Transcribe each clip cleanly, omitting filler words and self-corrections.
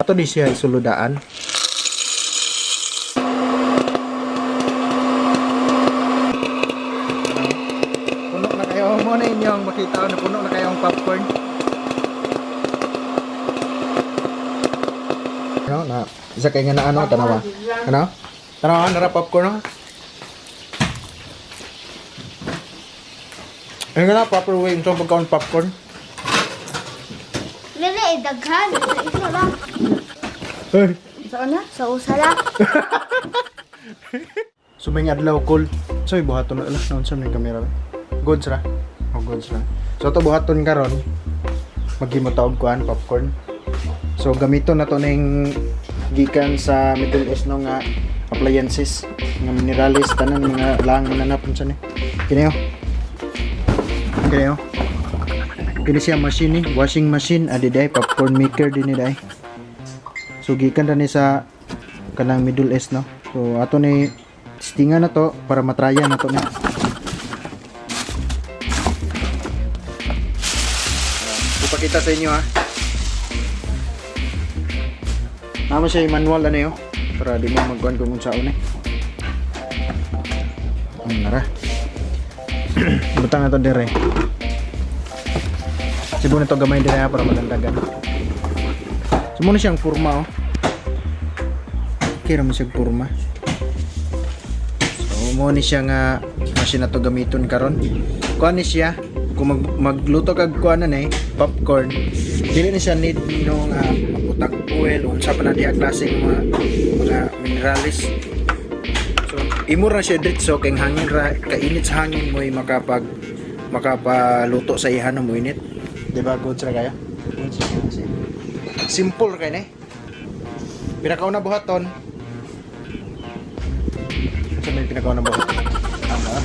Ato ni siya isuludaan. Puno na kayo mo na inyong makita na puno na kayo ang popcorn. Ano na isa kay nga na ano tanawa. Ano? Tanawa nara popcorn no? Ano nga na proper way unsa pagkaon popcorn? Lili, eh, daghan. Sa isa lang. Hey. Saan na? Sa usa lang. So may adlaw cool. So buhaton na lah naunsa man yung kamera ba? Goods ra. Oh, goods ra. So ato buhaton karon maghimo ta og kuan popcorn. So gamiton na to ning gikan sa Middle East no nga appliances nga minerales tanan mga lang mananap unsa ni. Kini oh. Kini oh. Kini siya machine ni, washing machine adi day popcorn maker din ni day. So gikan ra ni sa kanang Middle East no. So ato ni testingan na to para matrya na to ni. Ipakita sa inyo ha. Nama siya yung manual ano yun. Para di mo magkuhan kung unsaon eh. Nara. Butang na to dire. Sibo na to gamay dire ha, para madandagan. So muna siyang purma oh. Okay ra man siyang purma. So mo ni siya nga machine na to gamiton karon. Kuan ni siya kung magluto kag kuan na eh, popcorn. Dili ni siya need no nga maputag oil unsa pa na diha klaseng mga minerales. So imo ra siya diretso kay ang hangin ra kainit sa hangin mo'y makapaluto sa iha no moinit. Di ba good ra kayo? Good ra kayo. Simple ra kay ni. Pinakauna buhaton. Sa may pinakauna buhaton. Tama.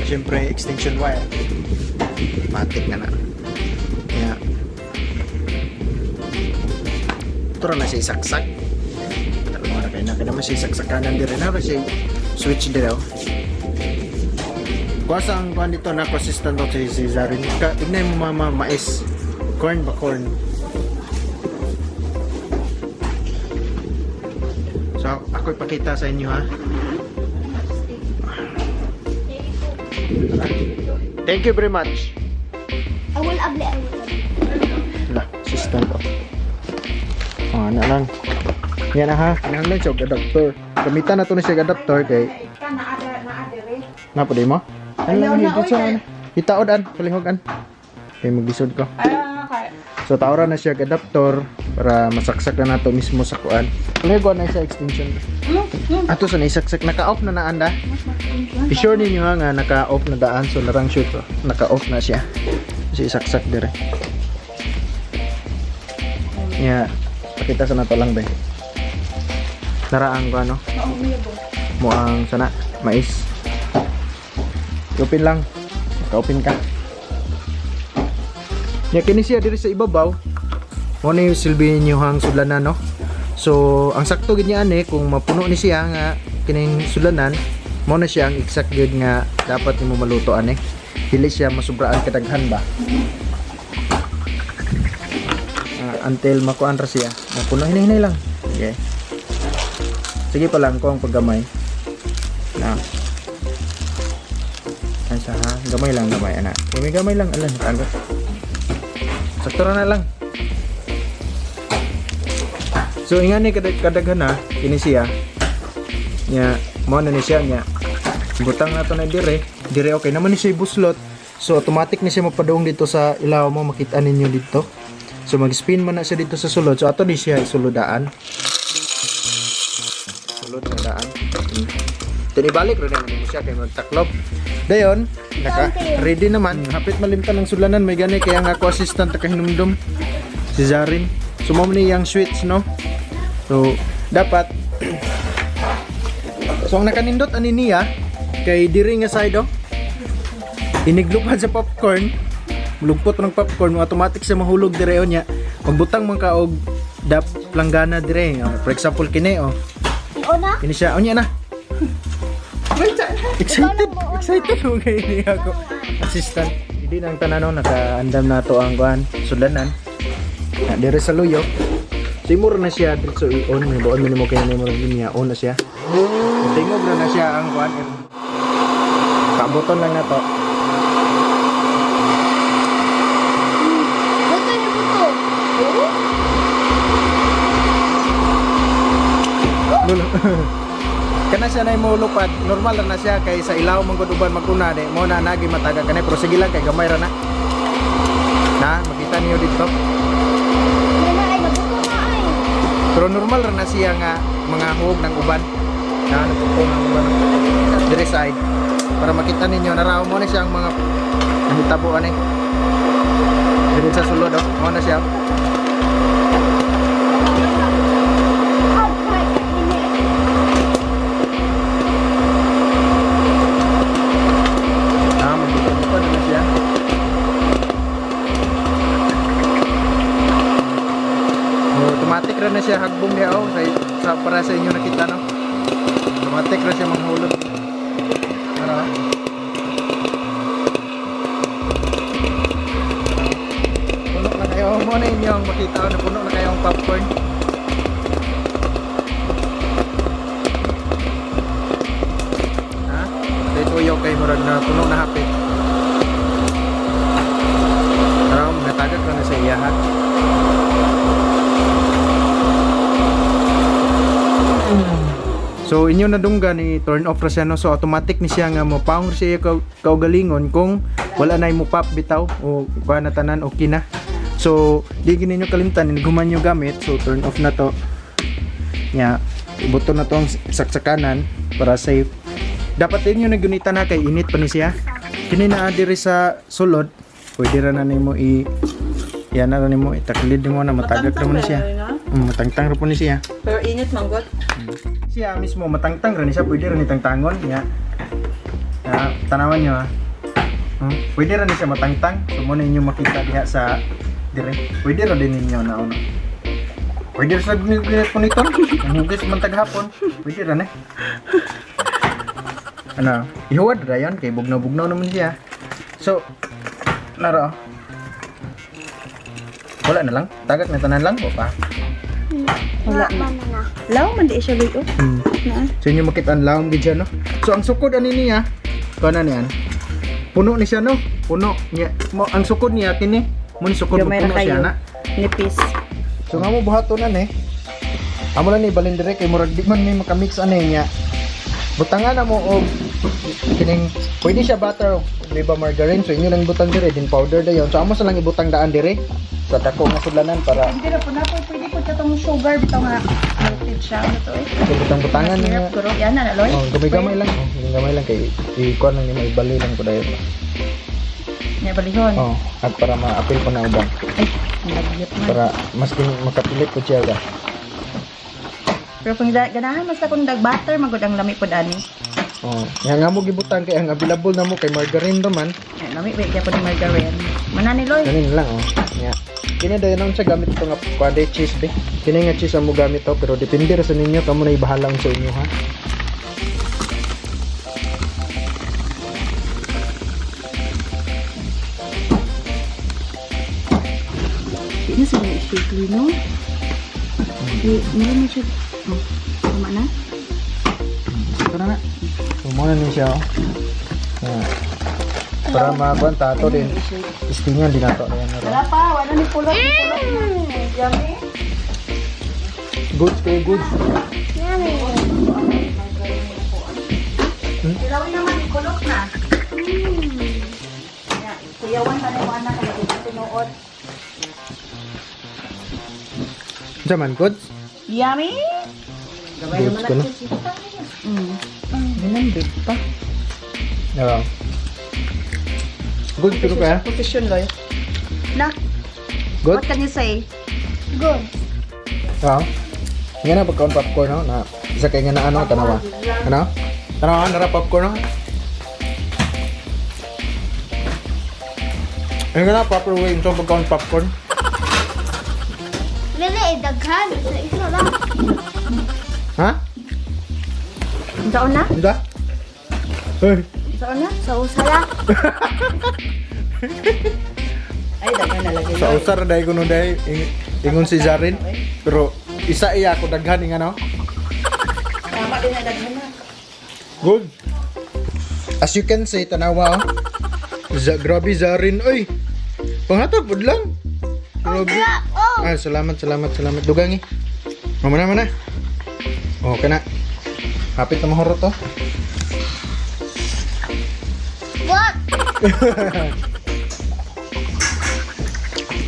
Siyempre, extension wire. Matik na na. Kaya, ito ra na siya isaksak. Tama na kayo na. Kaya naman siya isaksakanan din rin. Na siya switch din oh. Kuha ang kuha dito na consistent to si Zarin. Ka, tignan mo mama, mais. Corn ba corn? So, ako ipakita sa inyo ha. Thank you very much. Awol abli, awol abli. Wala, assistant oh. Oh, ana lang. Yan na ha. Kinahanglan siya og adapter. Gamitan na to ni siya og adapter kay na pwede mo. Ano Ayaw lang na, dito oy, sa ano. Itaod an, palihog an. Kay maglisod ko. Ah, okay. So taora na siya og adapter para masaksak na nato mismo sa kuan. Palihog na siya extension. Ato sa naisaksak naka-off na naan da. I-sure ninyo ha nga naka-off na daan so larang shoot oh. Naka-off na siya. Kasi isaksak dire. Ya, pakita sa nato lang be. Naraang ko ano? Muang sana mais. I-open lang. Naka-open ka. Ya kini siya diri sa ibabaw. Mo ni silbi ninyo hang sudlanan no. So, ang sakto gid niya ani kung mapuno ni siya nga kining sudlanan, mo na siya ang exact gid nga dapat nimo maluto ani. Dili siya masubraan kadaghan ba. Ah, until makuan ra siya. Mapuno hinay-hinay lang. Okay. Sige pa lang ko ang paggamay. Na. Ay sa ha, gamay lang gamay ana. Gamay gamay lang alan ano. Sakto ra na lang. So ingani kadaghan na kini siya. Nya mo na ni siya nya. Butang na to na dire. Dire okay naman ni siya buslot. So automatic ni siya mapadung dito sa ilaw mo makita ninyo dito. So mag-spin man na siya dito sa sulod. So ato ni siya isulodaan. Sulod na daan. Tinibalik ra na nimo siya kay magtaklob. Dayon, naka ready naman. Hapit malimtan ang sulanan may gani kaya nga ako assistant ta kahinumdum si Zarin. So mao ni yang switch no. So dapat So ang nakanindot ani niya kay diri nga side oh. Iniglupad sa popcorn, mulugpot ng popcorn, automatic siya mahulog dire oh niya. Magbutang man ka og dap planggana dire. Oh, for example kini oh. Una? Kini siya, unya na. Excited, excited mo kay ni ako. Assistant. Hindi na ang tanan no, nakaandam na to ang kuan, sudlanan. Na dire sa luyo. So imo ra na siya diretso i-on, may baon man nimo kay nimo ra linya, on na siya. So, tingog ra na siya ang kuan. Kabuton lang na to. Buto ni buto. Oh? Lulo. Kana siya na imo lupad, normal ra na siya kay sa ilaw man gud uban maguna di mo na nagi mataga kani, pero sige lang kay gamay ra na. Na makita niyo dito. Yan na ay, nabuto na ay. Pero normal ra na siya nga mga huog ng uban. Na nagpupong ang uban. Dire side para makita ninyo naraw mo na siya ang mga nahitabo ani. Dire sa sulod oh, mo na siya. Agay, kainit. Na magbuto na siya. Oh, automatic ra na siya hagbong niya oh sa para sa inyo nakita no. Automatic ra siya manghulog. Para. Puno na kayo mo na inyo ang makita oh, na puno na kayo ang popcorn. Ha? Dito tuyo kay murag na puno na hapit. Pero natagak ra na sa iya ha. So inyo nadunggan ni turn off ra siya no. So automatic ni siya nga mo power siya kaugalingon kung wala na mo pop bitaw o kuha na tanan, okay na. So di gini ninyo kalimtan guman nyo gamit, so turn off na to. Nya ibuto na to ang saksakanan para safe. Dapat din yung nagunita na kay init pa ni siya. Kini naa diri sa sulod, pwede ra na nimo i yan na ra nimo itaklid nimo na matagak ra mo ni siya. Matangtang ra po ni siya. Pero init manggot. Siya mismo matangtang ra ni siya, pwede ra ni tangtangon niya. Ah, tanawan niyo ah. Pwede ra ni siya matangtang. So mo na inyo makita diha sa dire. Pwede ra din ninyo na ano. Pwede ra sa ginit po nito. Ang hugis man taghapon. Pwede ra na. Ano, ihuwad ra yon kay bugnaw-bugnaw naman siya. So, naro. Wala na lang. Tagak na tanan lang o pa. Wala Wala man na. Law man di siya luyo. Na. So inyo makita ang lawom gid siya no. So ang sukod ani niya, kana niyan. Puno ni siya no. Puno niya. Mo ang sukod niya kini. Mo ni sukod mo Gamay ra puno siya kayo. na. Nipis. So nga mo buhaton na ni. Amo na ni balin dire kay murag di man ni makamix ani niya. Butangan na mo og kining pwede siya butter o di ba margarine, so inyo lang butang dire din powder dayon. So amo sa lang ibutang daan dire sa dako nga sudlanan para Hindi ra po na po pwede po katong sugar bitaw nga melted siya ano to eh. so butang-butangan niya. Syrup guro. Yan na loy. Oh, gamay-gamay lang. Oh, gamay lang kay i-kuan lang nimo, ibali lang ko dayon. Nya balihon. Oh, at para ma-apil ko na uban. Ay, ang lagyot man. Para mas din makapilit ko siya ba. Pero kung ganahan mas akong dag butter magud ang lami pod ani. Oh, nga nga mo gibutang kay ang available na mo kay margarine raman. Yan, lami ba gyapon ni margarine. Mana ni Loy. Ganin lang oh. Nya. Kini dayon ang siya gamit ito nga kuan cheese be. Kini nga cheese ang mo gamit to, pero depende ra sa ninyo, kamo na ibahala sa inyo ha. Di na sila i-shake no? Di, meron na siya. Oh, tama na? Ito na na. So mo na ni siya oh. Nya. Para makuan ta ato din. Istingan din nato ayan na ra. Wala pa, wala ni pulot. Pulot na. Yummy. Goods kay goods. Yummy. Dilawin naman, ikulot na. Ya, kuyawan pa na yung anak, kaya di tinuod. Unsa man goods? Yummy! Goods ko na. Ginambit pa. Yeah. Good pero kaya? Position, Loy. Na, Good? what can you say? Good. Oo. Nga na pagkaon popcorn no na isa kay nga na ano tanawa. Ano? Tanawa nara popcorn no. Ay nga na proper way unsa pagkaon popcorn. Lili, daghan. Sa isa lang. Ha? Saan na? Unsa? Hey. Saan na? Sa usa lang. Ay, daghan na lagi. Sa usar dai kuno dai. Ingon si Zarin. Pero isa iya ako daghan nga no. Tama din na daghan na. Good. As you can see, tanawa oh. Grabe Zarin oy. Panghatag pud lang. Grabe. Oh! Ah, salamat, salamat, salamat. Dugang eh. Mama na, mana. Okay na. Hapit na mahurot to. What?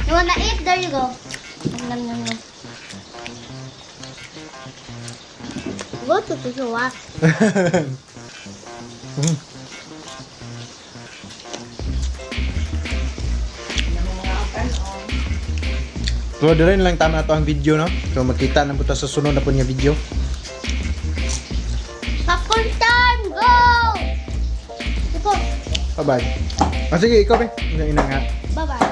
You wanna eat? There you go. Nom, nom, nom. Go to the what? So, dire lang tama na to ang video, no? So, magkita na po ta sa sunod na po nga video. Popcorn time! Go! Go! Bye-bye. Ah, sige, ikaw, be. Ina, ina nga. Bye-bye.